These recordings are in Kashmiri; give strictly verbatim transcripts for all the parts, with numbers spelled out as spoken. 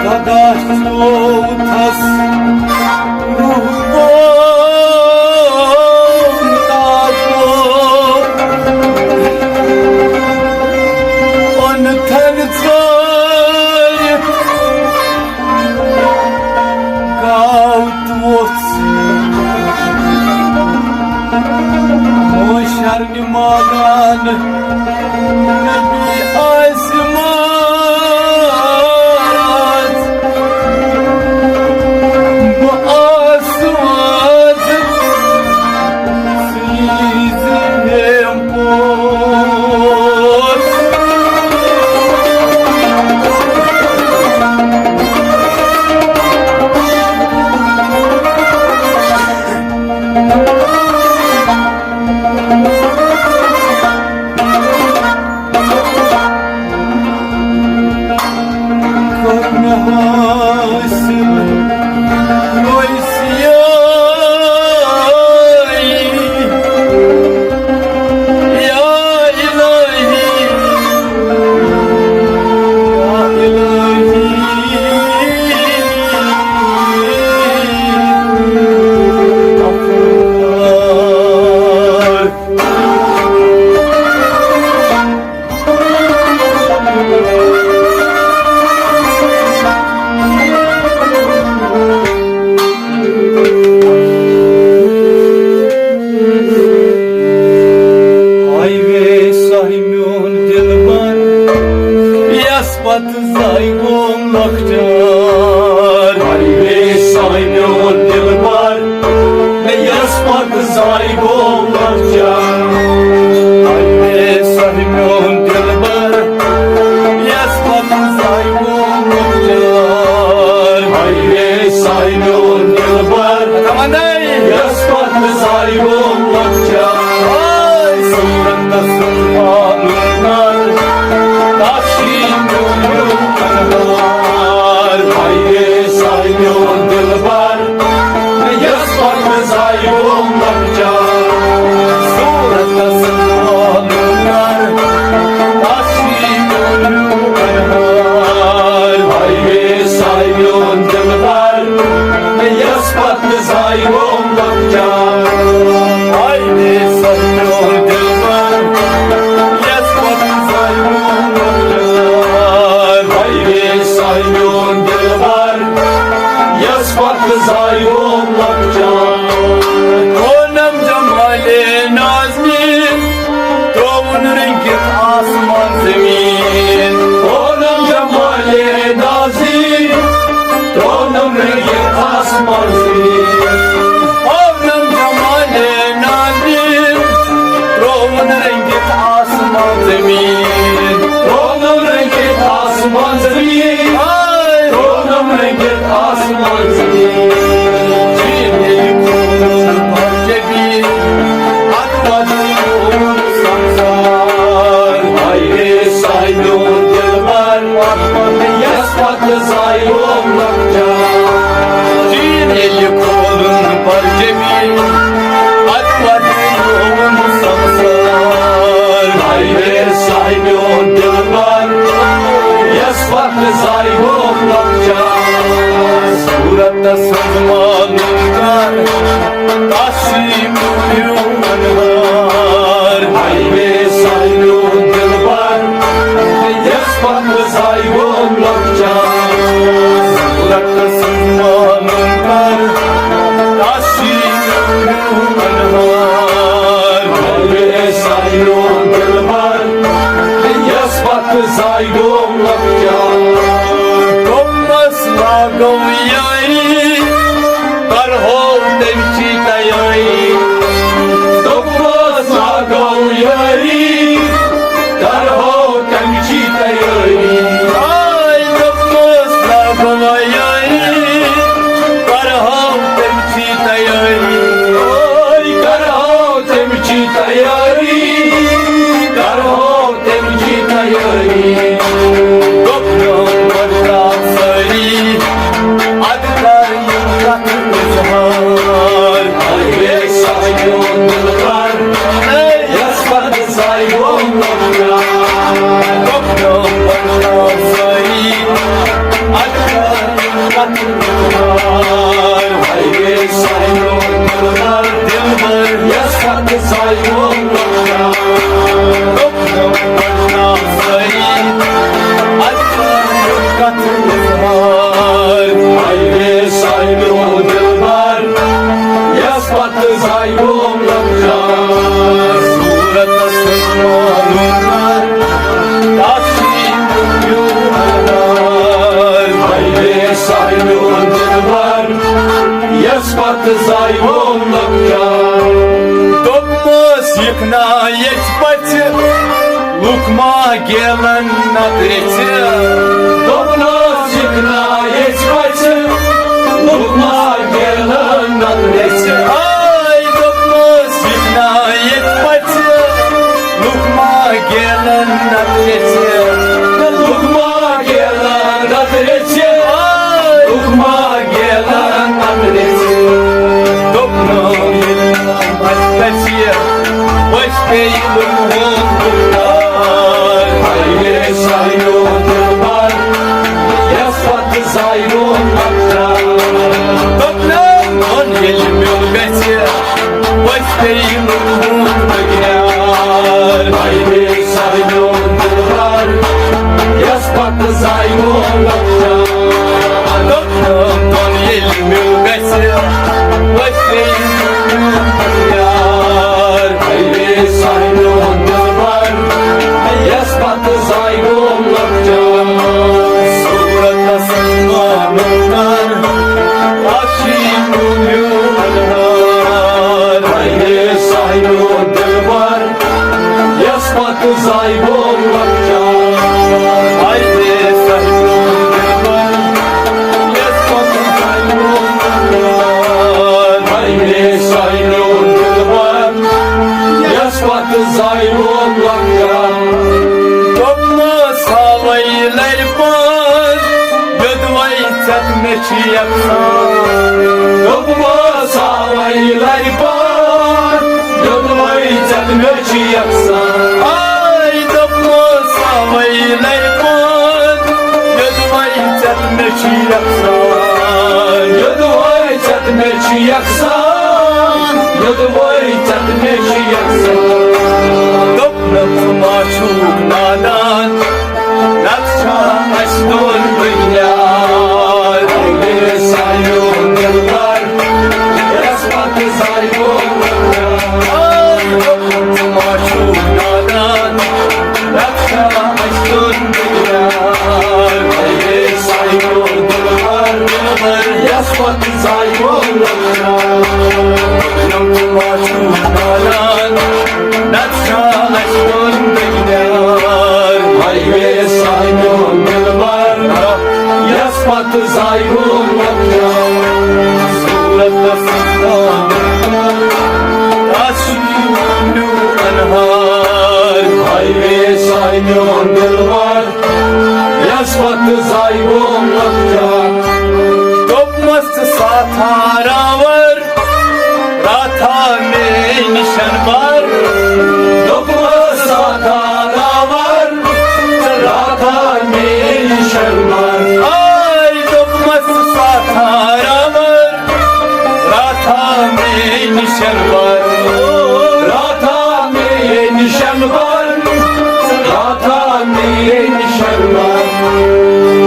خۄدا چھُ تھس روح قوم تاکو، اوٚن تھن ژٲرِتھ گاو تہٕ ووٚژھ۔ محشر مٲدان نبی آسہِ ماز، بہٕ آسہٕ آز ژیٖرۍ زِ ہیمپوت۔ ہاے وے ساے میون دلبر، یس پتہٕ زاے گوم لۄکچار۔ ہاے وے ساے میون دلبر، یس پتہٕ زاے گوم لۄکچار۔ ہاے وے ساے میون دلبر، یس پتہٕ زاے گوم لۄکچار۔ ہاے وے ساے میون دلبر، تمنا۔ یس پتہٕ زاے گوم لۄکچار۔ ہاے۔ صورتس پالُن کر، تس شیٖن میون انہار۔ ہاے وے ساے میون دلبر، یس پتہٕ زاے گوم لۄکچار۔ صورتس پالُن کر، تس شیٖن میون انہار۔ ہاے وے ساے میون دلبر، یس پتہٕ زاے گوم لۄکچار۔ ہاے وے ساے میون دلبر، یس پتہٕ زاے گوم لۄکچار۔ ہاے وے ساے میون دلبر، یس پتہٕ زاے گوم لۄکچار۔ اونم جمالے نازنین، ترٛووُن رٔنٛگِتھ آسمان زٔمیٖن۔ اونم جمالے نازی، ترٛوونم رٔنٛگِتھ آسمان زٔمیٖن۔ اونم جمالے نازی، ترٛووُن رٔنٛگِتھ آسمان زٔمیٖن۔ ترٛوونم رٔنٛگِتھ آسمان زٔمیٖن۔ ہاے۔ ترٛوونم رٔنٛگِتھ آسمان زٔمیٖن۔ جیٖن ییٚلہِ کھوٗلُن پرچہِ بیٖن، اَدٕ وَدٕ سنسار۔ ہاے رے ساے میون دلبر، یس پتہٕ زاے گوم لۄکچار۔ جیٖن ییٚلہِ کھولُن پرچہِ بیٖن، اَدٕ وَدٕ سنسار۔ ہاے رے ساے میون دلبر، یس پتہٕ زاے گوم لۄکچار۔ صورتس منٛز معلوم کر، تس شیٖن میون انہار۔ ہاے وے ساے میون دلبر، یس پتہٕ زاے گوم لۄکچار۔ صورتس منٛز معلوم کر، تس شیٖن میون انہار۔ ہاے وے ساے میون دلبر، یس پتہٕ زاے گوم لۄکچار۔ دوٚپمس لاگو یٲری، کرہو تمچی تیٲری۔ دوٚپمس لاگو یٲری، کرہو تمچی تیٲری۔ آے دوٚپمس لاگو یٲری، کرہو تمچی تیٲری۔ آے کرہو تمچی تیٲری، کرہو تمچی تیٲری۔ دوٚپنم پرزا سٲری، ادٕ کر یِم کتھٕ اظہار۔ ہاے رے ساے میون دلبر، یس پتہٕ زاے اظہار۔ ہاے وے ساے میون دلبر، یس پتہٕ زاے گوم لۄکچار۔ صورتس سۭتۍ مانُن کر، تس چھُے میون اظہار۔ ہاے وے ساے میون دلبر، یس پتہٕ زاے گوم لۄکچار۔ دوٚپمس، یِکھ نا ییٚتہِ پژِ، لُکھ ما گیلن نتہٕ رژھِ۔ دوٚپنس، یِکھ نا ییٚتہِ پژِ، لُکھ ما گیلن نتہٕ رژھِ۔ ہاے دوٚپنس، یِکھ نا ییٚتہِ پژِ، لُکھ ما گیلن نتہٕ رژھِ۔ لُکھ ما گیلن نتہٕ رژھِ۔ ہاے لُکھ ما گیلن نتہٕ رژھِ۔ دوٚپنم، ییٚلہِ پژِ گژھِ، پژِ پیٚیہِ لُکہٕ ہُنٛد گُفتار۔ ہاے وے ساے میون دلبر، یس پتہٕ زاے گوم لۄکچار۔ دوٚپنم، وۄنۍ ییٚلہِ میوٚل گژھِ، پژِ پیٚیہِ لُکہٕ ہُنٛد بُگیار۔ ہاے وے ساے میون دلبر، یس پتہٕ زاے گوم لۄکچار۔ دوٚپنم، وۄنۍ ییٚلہِ میوٚل گژھِ، پژِ پیٚیہِ لُکہٕ ہُنٛد بُگیار۔ ہاے وے ساے میون دلبر، یس پتہٕ زاے گوم لۄکچار۔ صورتس مانُن کر، اکھ چھُے میون اظہار۔ ہاے وے ساے میون دلبر، یس پتہٕ زاے گوم لۄکچار۔ ہاے وے ساے میون دلبر، یس پتہٕ زاے گوم لۄکچار۔ ہاے وے ساے میون دلبر، یس پتہٕ زاے گوم لۄکچار۔ دوٚپمس، ہاوے لرِ پانٛژھ، یوٚدوَے ژےٚ تہٕ مےٚ چھِ یکسان۔ دوٚپمس، ہاوے لرِ پانٛژھ، یوٚدوَے ژےٚ تہٕ مےٚ چھِ یکسان۔ ہاے دوٚپمس، ہاوے لرِ پانٛژھ، یوٚدوَے ژےٚ تہٕ مےٚ چھِ یکسان۔ یوٚدوَے ژےٚ تہٕ مےٚ چھِ یکسان۔ یوٚدوَے ژےٚ تہٕ مےٚ چھِ یکسان۔ دوٚپنس، ژٕ ما چھُکھ نادان، نتہٕ چھا اسہِ دۄن بُگیار۔ ہاے وے ساے میون دلبر، یس پتہٕ زاے گوم لۄکچار۔ ژٕ ما چھُکھ نادان، نتہٕ چھا اسہِ دۄن بُگیار۔ ہاے وے ساے میون دلبر، یس پتہٕ زاے گوم لۄکچار۔ ژٕ ما چھُکھ نادان، نتہٕ چھا اسہِ دۄن بُگیار۔ ہاے وے ساے میون دلبر، یس پتہٕ زاے گوم لۄکچار۔ صورتس سۭتۍ مانُن کر، تس چھُے میون اظہار۔ ہاے وے ساے میون دلبر، یس پتہٕ زاے گوم لۄکچار۔ دوٚپمس، ژٕ ساتھ آراور، راتھا مے نِشن بر۔ دوٚپمس، ساتھ آراور، راتھا مے نِشن بر۔ آے دوٚپمس، ساتھ آراور، راتھا مے نِشن بر۔ راتھا مے نِشن بر، راتھا مے نِشن بر۔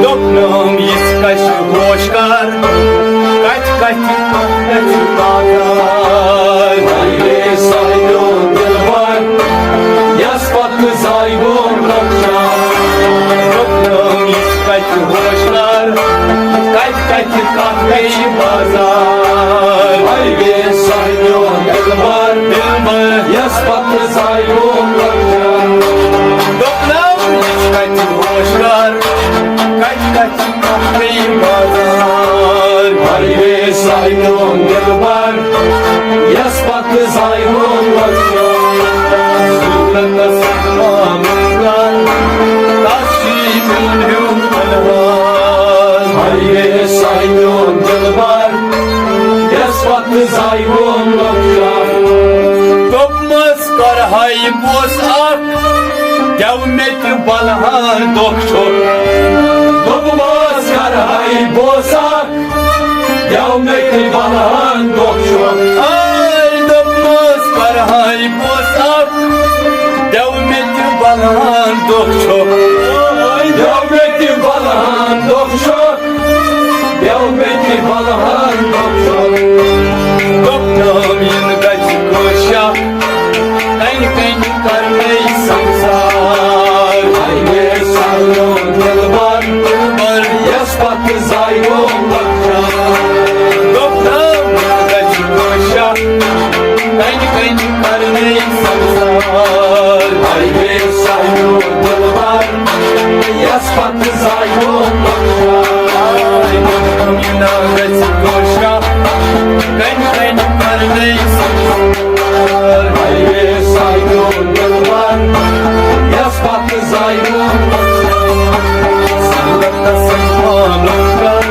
دوٚپنم، یِژھ کَسہِ ہوش کر، کَتھِ کَتھِ گژھِ پاگل۔ ہاے وے ساے میون دلبر، یس پتہٕ زاے گوم لۄکچار۔ دوٚپنم، یِژھ کَتھِ ہوش کر، کَتھِ کَتھِ کَتھ گٔیہِ بازار۔ ہاے وے ساے میون دلبر، دلبر۔ یس پتہٕ زاے گوم لۄکچار۔ دوٚپنم، یِژھ کَتھِ ہوش کر، کَتھِ کَتھِ کَتھ گٔیہِ بازار۔ ہاے وے ساے میون دلبر، یس پتہٕ زاے گوم لۄکچار۔ صورتس سۭتۍ مانُن کر، تس چھُے میون ہیوٗ اظہار۔ ہاے وے ساے میون دلبر، یس پتہٕ زاے گوم لۄکچار۔ دوٚپمس، کرہاے بوس اکھ، گٮ۪و مےٚ تہِ بلہٕ ہن دۄکھ چھُکھ۔ دوٚپمس، کرہاے بوس اکھ، گٮ۪و مےٚ تہِ بلہٕ ہن دۄکھ چھُکھ۔ آے دوٚپمس، کرہاے بوس اکھ، گٮ۪و مےٚ تہِ بلہٕ ہن دۄکھ چھُکھ۔ گٮ۪و مےٚ تہِ بلہٕ ہن دۄکھ چھُ، بیٚو بیٚیہِ بلہن دۄب چھُ۔ دوٚپنم یِنہٕ گژھِ کٲشا، کنہِ کنہِ کرنے سمسار۔ ہاے مےٚ سالو دلبر، دلبر یس پتہٕ زایو لۄکچار۔ دوٚپنم یِنہٕ گژھِ کٲشا، کنہِ کنہِ کرنے سمسار۔ ہاے مےٚ سالو دلبر، یس پتہٕ زایو لۄکچار۔ ہاے مےٚ سالو دلبر، یس پتہٕ زایو لۄکچار۔ سنگتس مانو کر،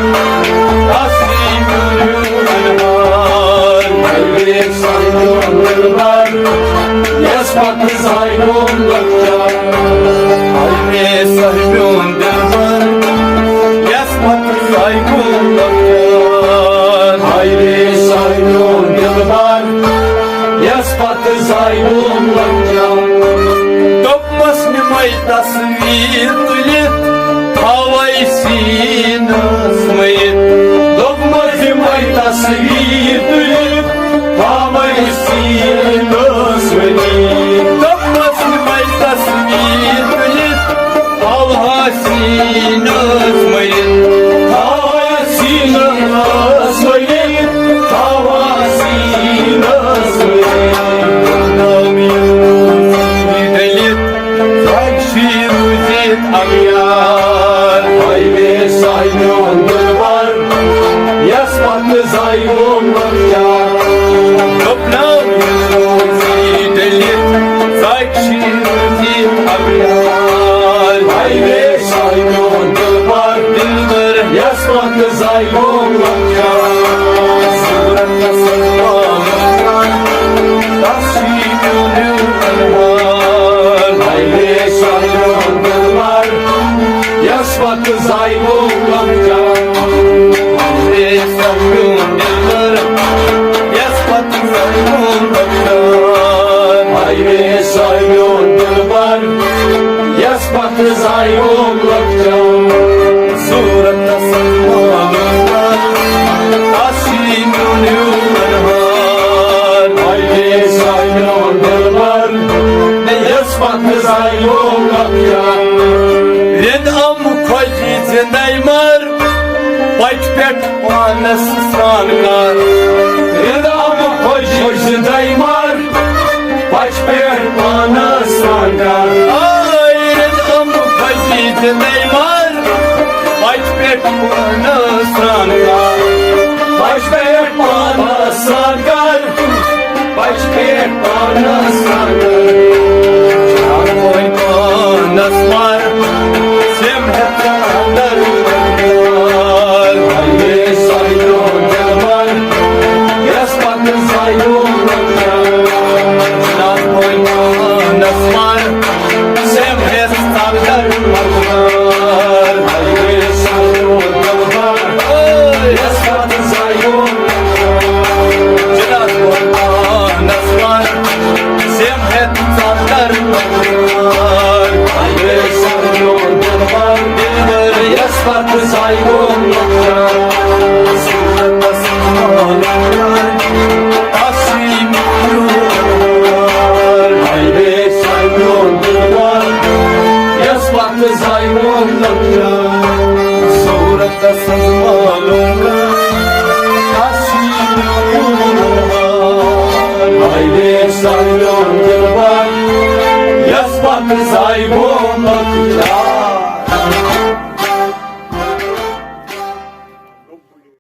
اسی میون انوار۔ ہاے مےٚ سالو دلبر، یس پتہٕ زایو لۄکچار۔ ہاے مےٚ سالو دلبر، یس پتہٕ زایو لۄکچار۔ ہاے مےٚ سالو دلبر، یس پتہٕ زایو لۄکچار۔ دوٚپمس نِمَے تصویر تُلِتھ، تھاوَے سیٖنس مٔرِتھ۔ دوٚپمس نِمَے تصویر تُلِتھ، تھاوَے سیٖنس مٔرِتھ۔ دوٚپمس نِمَے تصویر تُلِتھ، تھاوہا سیٖنس مٔرِتھ۔ تھاوہا سیٖنس مٔرِتھ، تھاوہا سیٖنس مٔرِتھ۔ نام یوسف ڈٔلِتھ، زاگشی روٗزِتھ امیار۔ ہاے مےٚ سالو دلبر، یس پتہٕ زایوم لۄکچار۔ دوٚپنم یہِ روزی ڈٔلِتھ، زاگشی روزی امیار۔ ہاے مےٚ سالو دلبر، دلبر یس پتہٕ زایوم لۄکچار۔ صورتس منٛز پانس تس چھُے میون انوار۔ ہاے مےٚ سالو دلبر، یس پتہٕ زایوم لۄکچار۔ ہاے مےٚ سالو دلبر، یس پتہٕ زایوم لۄکچار۔ ہاے مےٚ سالو دلبر، یس پتہٕ زایوم لۄکچار۔ صورتس منٛز پانس تس چھُے میون انوار۔ ہاے مےٚ سالو دلبر، یس پتہٕ زایوم لۄکچار۔ رِند ام خۄجی زندے مر، پچہِ پٮ۪ٹھ پانس سرٛان کر۔ رِند ام خۄجی زندے مر، پچہِ پٮ۪ٹھ پانس سرٛان کر۔ آے رِند ام خۄجی زندے مر، پچہِ پٮ۪ٹھ پانس سرٛان کر۔ پچہِ پٮ۪ٹھ پانس سرٛان کر۔ پچہِ پٮ۪ٹھ پانس سرٛان کر۔ چاروٲے پانس مر، سِم ہٮ۪تھ ژٕ اندر اندر۔ ہاے مےٚ سالو دلبر، یس پتہٕ زایوم لۄکچار۔ چاروٲے پانس مر، سِم ہٮ۪تھ ژٕ اندر اندر۔ ہاے مےٚ سالو دلبر، یس پتہٕ زایوم لۄکچار۔ جناب قربانس وار، سِم ہٮ۪تھ ژٕ اندر اندر۔ ہاے مےٚ سالو دلبر، دلبر یس پتہٕ زایوم لۄکچار۔ صورتس منٛز پانس تس چھُے میون انوار۔ ہاے مےٚ سالو دلبر، یس پتہٕ زایوم لۄکچار۔ صورتس منٛز معلوم کر، تس چھُے میون انوار۔ ہاے مےٚ سالو دلبر، یس پتہٕ زایوم